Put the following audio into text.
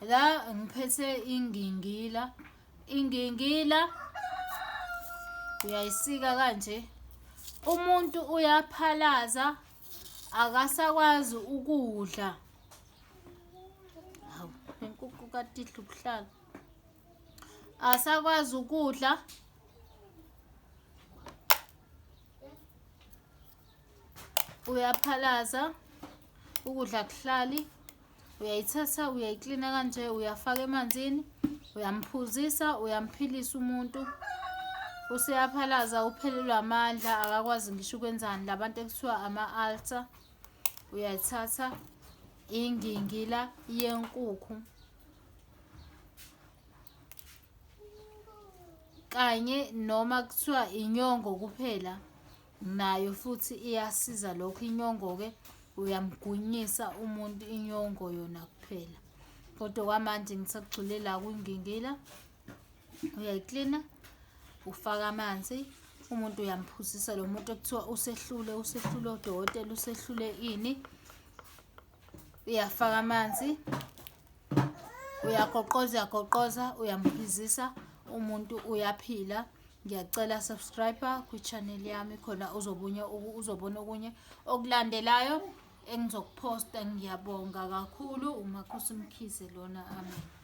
La ngiphethe ingingila. Ingingila uyayisika kanje. Umuntu uyaphalaza akasakwazi ukudla. Hawu, inkukhu kade idla ubuhlalo. Asakwazi ukudla. Uyaphalaza ukudla kuhlali uyayithatha uyayiklina kanje uyafaka emanzini uyamphuzisa uyamphilisa umuntu useyaphalaza uphelelwa amandla akakwazi ngisho ukwenzani labantu ekuthiwa ama-alter uyayithatha ingingila yenkukhu kanye noma kuthiwa inyongo kuphela nayo futhi iyasiza lokho inyongo-ke uyamgwinyisa umuntu inyongo yona kuphela kodwa kwamanje ngisakugxile la kwingingila uyayiklina ufaka amanzi umuntu uyamphuzisa lo muntu ekuthiwa usehlule usehlule odokotela usehlule ini uyafaka amanzi uyagoqoza uyagoqoza uyamphizisa umuntu uyaphila ngiyacela subscribe kwi-channel yami khona uzobunye uzobona okunye okulandelayo engizokuphosta ngiyabonga kakhulu umakhosi mkhize lona amen.